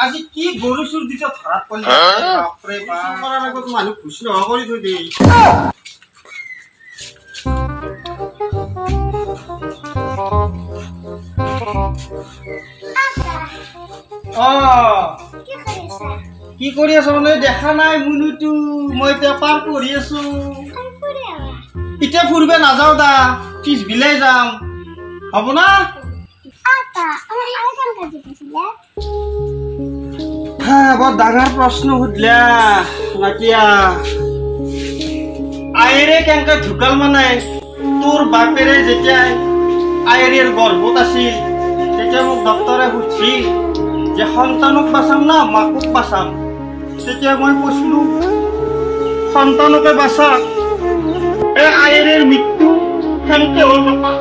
আজি কি গৰু চুৰ দিছ ধৰাত পলি। বাপৰে বাপ, কৰাৰ আগত মানুহ খুচি নোহোৱা কৰি থৈ দিয়ে। কি কৰি আছ মানে দেখা নাই মুনুটো? মই এতিয়া পাৰ পঢ়ি আছো। এতিয়া ফুৰিব নাযাওঁ দা, পিছবিলাই যাম, হ'ব না? বৰ ডাঙৰ প্ৰশ্ন সুধিলা নাকিয়া। আইৰে কেনেকে ঢুকাল মানে তোৰ বাপেৰে যেতিয়া আইৰেৰ গৰ্ভত আছিল তেতিয়া মোক ডক্তৰে সুধছিল যে সন্তানক বাচাম না মাকক বাচাম। তেতিয়া মই কৈছিলো সন্তানকে বাচা। এই আইৰেৰ মৃত্যু কেনেকে হ'ল বাপা?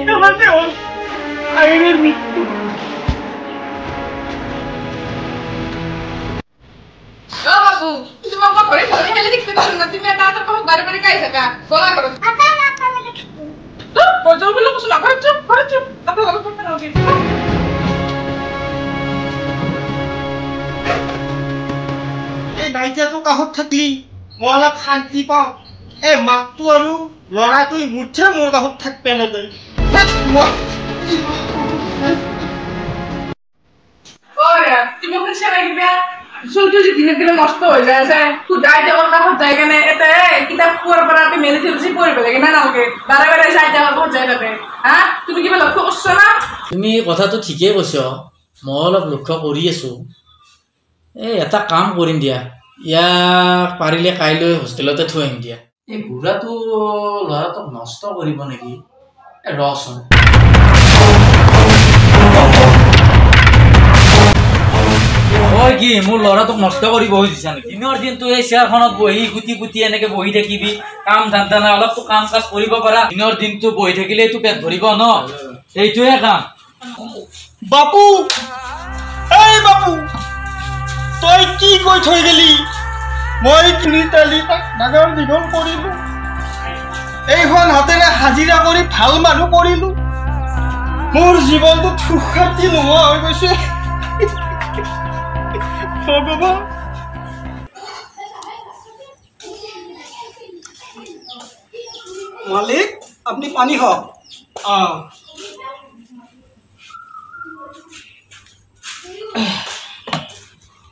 কেনেকে হ'ল আইৰেৰ মৃত্যু? নাইকিয়াটো কাষত থাকলি মই অলপ শান্তি পাওঁ। এই মাকটো আৰু ল'ৰাটোৱে মুঠে মোৰ কাষত থাকবে নেদে। নষ্ট হৈ যায় আছে যায় কেনে কিতাপ পোৱাৰ পৰা মেলি থৈ পঢ়িব লাগে না নালাগে, বাৰে বাৰে চাই যায় তাতে। হা, তুমি কিবা লক্ষ্য কৰিছ না? তুমি কথাটো ঠিকেই কৈছ, মই অলপ লক্ষ্য কৰি আছো। এই এটা কাম কৰিম দিয়া, ইয়াক পাৰিলে কাইলৈ হোষ্টেলতে থৈ আহিম দিয়া। এই বুঢ়াটো ল'ৰাটোক নষ্ট কৰিব নেকি? ৰচোন। হয় কি মোৰ ল'ৰাটোক নষ্ট কৰিব খুজিছা নেকি? দিনৰ দিনটো এই চেয়াৰখনত বহি গুটি গুটি এনেকে বহি থাকিবি, কাম ধান্দা নাই, অলপতো কাম কাজ কৰিব পাৰা। দিনৰ দিনটো বহি থাকিলেতো পেট ভৰিব ন, এইটোৱে কাম। বাপু, এই বাপু, তই কি কৈ থৈ গেলি? মই কিনি তালি তাক ডাঙৰ দীঘল কৰিলো, এইখন হাতেৰে হাজিৰা কৰি ভাল মানুহ কৰিলো। মোৰ জীৱনটো সুখ শান্তি নোহোৱা হৈ গৈছে। মালিক, আপনি পানী হওক।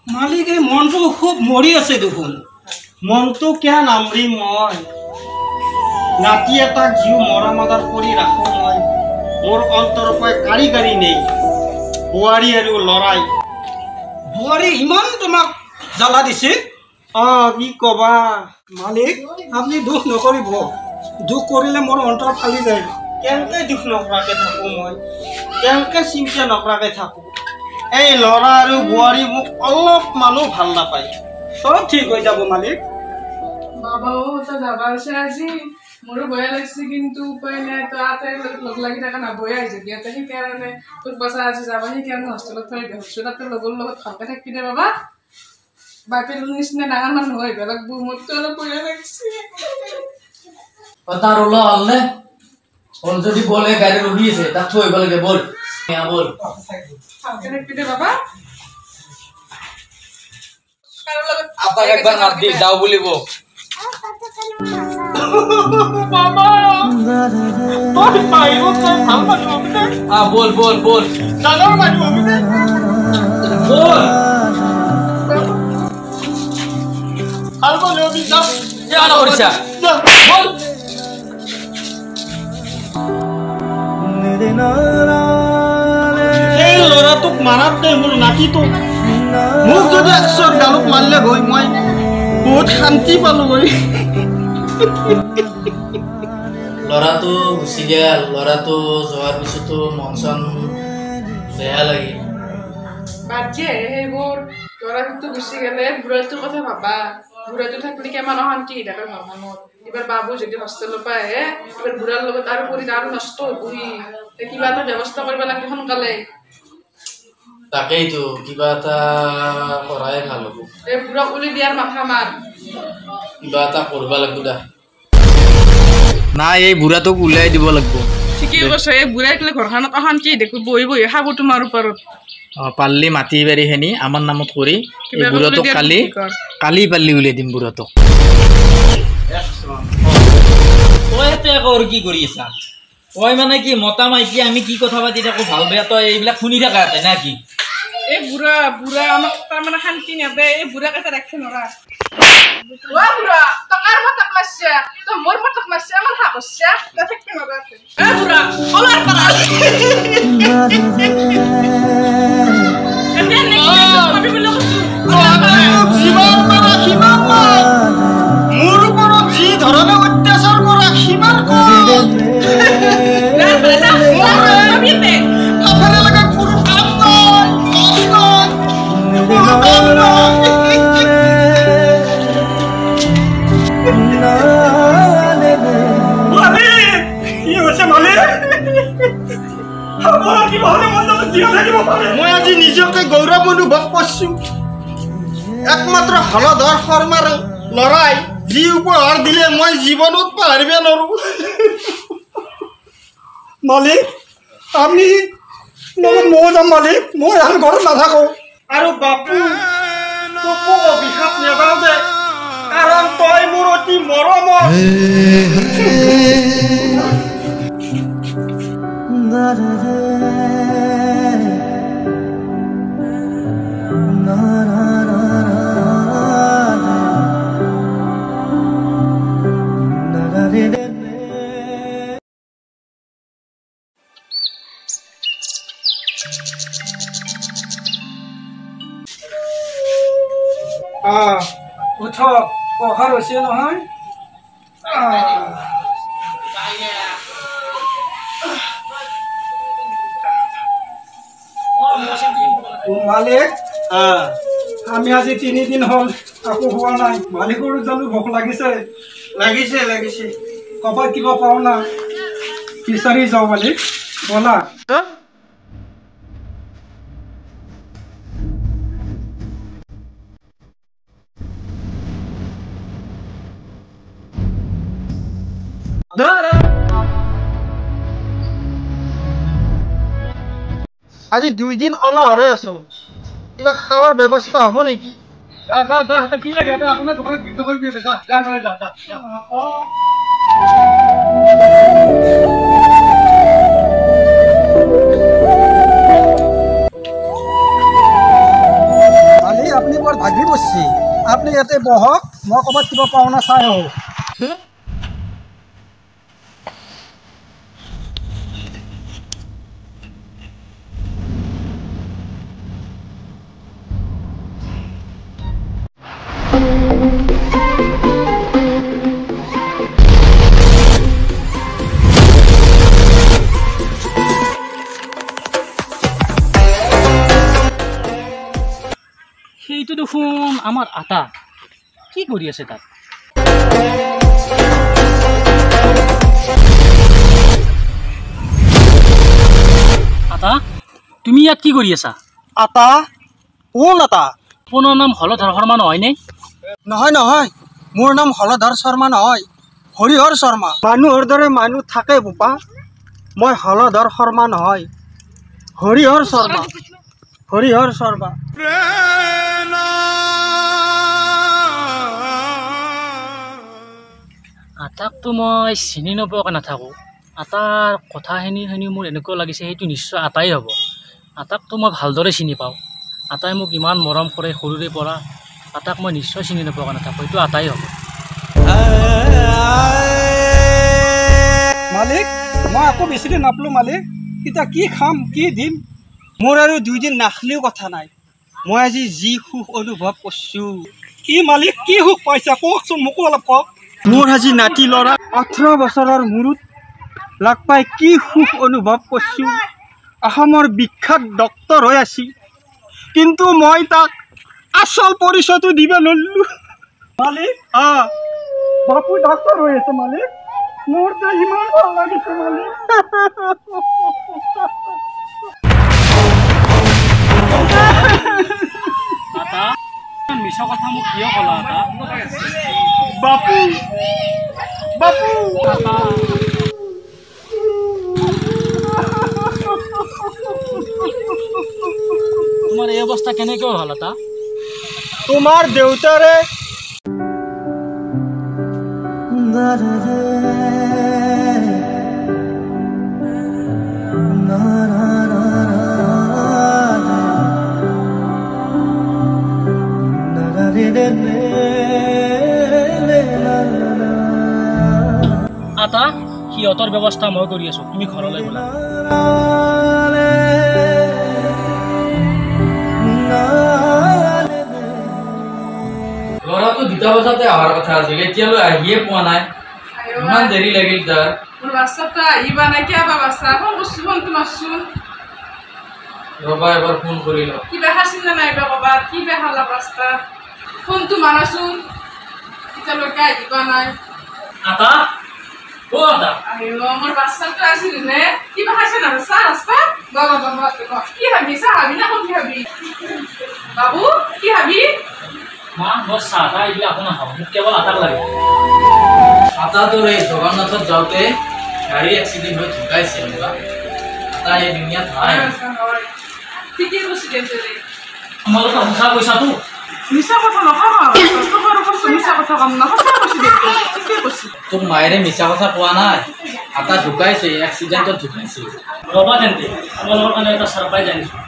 মালিক, এই মনটো খুব মৰি আছে দেখোন। মনটো কিয় নামৰি মই? নাতি এটাক যিও মৰা মাদাৰ কৰি ৰাখো মই, মোৰ অন্তৰৰ পৰা কাৰি কাৰি নেই বোৱাৰী আৰু ল'ৰাই। বোৱাৰী ইমান তোমাক জ্বালা দিছে? কি কবা মালিক, আপুনি দুখ নকৰিব। দুখ কৰিলে মোৰ অন্তৰ ফালি যায়। কেনেকে দুখ নকৰাকে থাকো মই? কেনেকে চিন্তা নকৰাকে থাকো? এই ল'ৰা আৰু বোৱাৰী মোক অলপ মানুহ ভাল নাপায়। চব ঠিক হৈ যাব মালিক। বাবাও তই যাবা আছে আজি, মোৰো বয়া লাগছে, কিন্তু উপায় নাই। তই আটাই লগ লাগি থকা না, বয়া হৈছে বিয়াতে, সেইকাৰণে তোক বাচা আজি যাবা, সেইকাৰণে হোষ্টেলত থৈ দিছোঁ। তাতে লগৰ লগত ভালকে থাকিবি দে বাবা। বাপেৰ নিচিনা ডাঙৰ মানুহ হৈ লাগব, মোৰতো অলপ বয়া লাগছে। তাৰ ওলোৱা হ'লনে? হ'ল যদি বল, এই গাড়ী ৰখি আছে, তাক থৈ আহিব লাগে। বল বল, ভালকে থাকিবি দে বাবা। আপাক একবাৰ মাত দি যাওঁ বুলিব। বল বল বল, ডাঙৰ মানুহ হবি দে, বল। ভাল মানুহ হবি, যা। কিয় কৰিছা? বল। সেই ল'ৰাটোক মাৰাতকৈ মোৰ নাতিটোক মোক যদি একশৰ গালত মাৰিলে গৈ মই বহুত শান্তি পালো গৈ। ল'ৰাটো গুচি গ'ল। ল'ৰাটো যোৱাৰ পিছতো মন চন বেয়া লাগিল। বাদ দিয়ে সেইবোৰ, ল'ৰাটো গুচি গ'লে বুঢ়াটোৰ কথা ভাবা। বুঢ়াটো থাকিলে কিমান অশান্তি হৈ থাকে ঘৰখনত। এইবাৰ বাবু যদি হোষ্টেলৰ পৰা আহে, এইবাৰ বুঢ়াৰ লগত আৰু কৰি আৰু নষ্ট হ'বহি। কিবা এটা ব্যৱস্থা কৰিব লাগিব সোনকালে। তাকেইতো, কিবা এটা কৰাই ভাল হ'ব। এই বুঢ়াক উলি দিয়াৰ মাথা মাৰ, কিবা এটা কৰিব লাগিব দা। নাই, এই বুঢ়াটোক উলিয়াই দিব লাগিব। ঠিকেই কৈছে, এই বুঢ়াই ক'লে ঘৰখনত অশান্তি দেখো, বহি বহি খাব তোমাৰ ওপৰত। পাল্লি মাটি বাৰীখিনি আমাৰ নামত কৰি এই বুঢ়াটোক কালি কালি পাল্লি উলিয়াই দিম বুঢ়াটোক। তই ইয়াতে আকৌ আৰু কি কৰি আছা? তই মানে কি মতা মাইকী আমি কি কথা পাতি থাকো ভাল বেয়া তই এইবিলাক শুনি থাকা ইয়াতে না কি? এই বুঢ়া বুঢ়া আমাক তাৰমানে শান্তি নেদে, এই বুঢ়াক এটা ৰাখিব নোৱাৰা। অ বুঢ়া, তই কাৰ মাতক মাৰছা? তই মোৰ মাতক মাৰছা, আমাৰ হাঁহ কৰছা, তই থাকিব নোৱাৰা। এ বুঢ়া, ওলাৰ পাৰা। মোৰ ওপৰত যি ধৰণে অত্যাচাৰ কৰা সিমান মই আজি নিজকে গৌৰৱ অনুভৱ কৰিছো। একমাত্ৰ হলধৰ শৰ্মাৰ ল'ৰাই যি উপহাৰ দিলে মই জীৱনত পাহৰিব নোৱাৰো। মালিক, আপুনি ময়ো যাম মালিক, মই এখন ঘৰত নাথাকো। আৰু বাপু, তোকো অভিশাপ নেদাও দে, কাৰণ তই মোৰ অতি মৰমৰ। উঠক, পঢ়াৰ হৈছে নহয়। মালিক, আমি আজি 3 দিন হ'ল একো হোৱা নাই। মালিকৰো জানো ভোক লাগিছে? লাগিছে লাগিছে। ক'ৰবাত কিবা পাওঁ না বিচাৰি যাওঁ মালিক, ব'লা। আজি 2 দিন অনাহাৰে আছো, কিবা খাৱাৰ ব্যৱস্থা হ'ব নেকি? কি লাগে আপোনাৰ দোকানত? কৰিবি, যা যা যা যা। মালিক, আপুনি বৰ ভাগি পৰিছে, আপুনি ইয়াতে বহক, মই ক'ৰবাত কিবা পাওনা চাই আহোঁ। সেইটো দেখোন আমাৰ আটা, কি কৰি আছে তাত? আটা, তুমি ইয়াত কি কৰি আছা? আটা? কোন আটা? আপোনাৰ নাম হলধৰ শৰ্মা নহয়নে? নহয় নহয়, মোৰ নাম হলধৰ শৰ্মা নহয়, হৰিহৰ শৰ্মা। মানুহৰ দৰে মানুহ থাকে বোপা। মই হলধৰ শৰ্মা নহয়, হৰিহৰ শৰ্মা, হৰিহৰ শৰ্মা। আটাকতো মই চিনি নোপোৱাকৈ নাথাকোঁ। আটাৰ কথাখিনি শুনি মোৰ এনেকুৱা লাগিছে সেইটো নিশ্চয় আটাই হ'ব। আটাকতো মই ভালদৰে চিনি পাওঁ। আটাই মোক ইমান মৰম কৰে সৰুৰে পৰা। আটাক মই নিশ্চয় চিনি নোপোৱাকৈ নাথাকোঁ, সেইটো আটাই হ'ব। মালিক, মই আকৌ বিচাৰি নাপালোঁ মালিক, এতিয়া কি খাম কি দিম? মোৰ আৰু 2 দিন নাখলেও কথা নাই। মই আজি যি সুখ অনুভৱ কৰিছোঁ। কি মালিক, কি সুখ পাইছা? কওকচোন, মোকো অলপ কওক। মোৰ আজি নাতি ল'ৰা 18 বছৰৰ মূৰত লগ পাই কি সুখ অনুভৱ কৰিছোঁ। অসমৰ বিখ্যাত ডক্তৰ হৈ আছিল, কিন্তু মই তাক আচল পৰিচয়টো দিব নোৱাৰিলোঁ। মালিক, অঁ। বাপু ডাক্তৰ হৈ আছে মালিক, মোৰ যে ইমান ভাল লাগিছে মালিক। আটা, মিছা কথা মোক কিয় ক'লা আটা? বাপু, বাপু। আটা। অৱস্থা কেনেকৈ হ'ল আতা? তোমাৰ দেউতাৰে আতা, সিহঁতৰ ব্যৱস্থা মই কৰি আছো, তুমি ঘৰলৈ ব'লা। ল'ৰাটো 2টা বজাতে অহাৰ কথা আছিল, এতিয়ালৈ আহিয়ে পোৱা নাই, ইমান দেৰি লাগিল তাৰ। মোৰ বাচ্চাটো আহিবা নাই কিয় বা বাচ্চা? ফোন কৰছো, ফোনটো মাৰচোন। ৰবা এবাৰ ফোন কৰি লওঁ। কিবা খাইছিল নে নাই বা ক'ৰবাত, কিবা খালা ৰাস্তাত? ফোনটো মাৰাচোন, এতিয়ালৈকে আহিবা নাই। আতা, অ আতা। আইঅ, মোৰ বাচ্চাটো আছিল নে? কিবা খাইছে না বাচ্চা ৰাস্তাত? কি ভাবি? চাহ খাবি না কফি খাবি? বাবু কি খাবি? মা, মই চাহ তাহ এইবিলাক একো নাখাওঁ, মোক কেৱল আতাক লাগে। আতা তোৰ এই জগন্নাথত যাওঁতে গাড়ী এক্সিডেণ্ট হৈ ঢুকাইছে। আতা এই দুনিয়াত নাই। ঠিকেই কৈছি দে। তোমালোকে সঁচা কৈছাতো? মিছা কথা নকওঁ, মিছা কথা কম না, সঁচা কৈছি দে, ঠিকেই কৈছি। তোক মায়েৰে মিছা কথা কোৱা নাই, আতা ঢুকাইছে, এক্সিডেণ্টত ঢুকাইছে। ৰবা তেন্তে, তোমালোকৰ কাৰণে এটা ছাৰপ্ৰাইজ আনিছোঁ।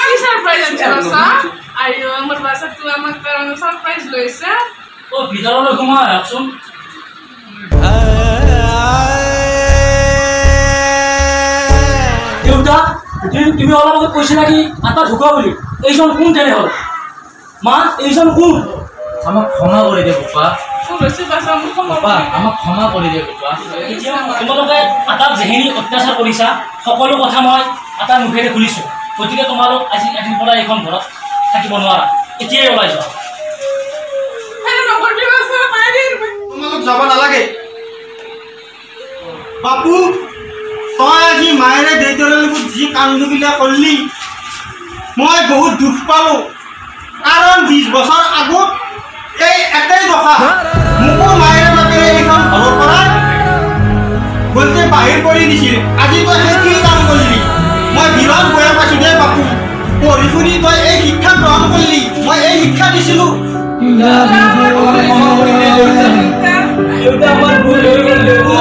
কি ছাৰপ্ৰাইজ আনিছা বাচ্চা? আইঅ, মোৰ বাচ্চাটো আমাৰ কাৰণে ছাৰপ্ৰাইজ লৈছে। অ, ভিতৰলৈ সোমাই আহকচোন। দেউতা, তুমি অলপ আগত কৈছিলা কি আতা ঢুকোৱা বুলি, এইজন কোন তেনেহ'লে? মা, এইজন কোন? আমাক ক্ষমা কৰি দে বোপা। বোপা, আমাক ক্ষমা কৰি দে বোপা। এতিয়া তোমালোকে আতাক যিখিনি অত্যাচাৰ কৰিছা, সকলো কথা মই আতাৰ মুখেৰে খুলিছোঁ। গতিকে তোমালোক আজি আজিৰ পৰা এইখন ঘৰত থাকিব নোৱাৰা, এতিয়াই ওলাই যোৱা। তোমালোক যাব নালাগে বাপু। তই আজি মায়েৰে দেউতাৰে লগত যি কাণ্ডবিলাক কৰিলি, মই বহুত দুখ পালোঁ। কাৰণ 20 বছৰ আগত এই একেই দশা মোকো মায়েৰে বাপেৰে এইখন ঘৰৰ পৰা গোটেই বাহিৰ কৰি দিছিল। আজি তই সেই কি কাম কৰিলি? মই বিৰাট বেয়া পাইছোঁ দেই বাপু। পঢ়ি শুনি তই এই শিক্ষা গ্ৰহণ কৰিলি, মই এই শিক্ষা দিছিলোঁ। দেউতা, আমাৰ ভুল হৈ গ'ল দেউতা।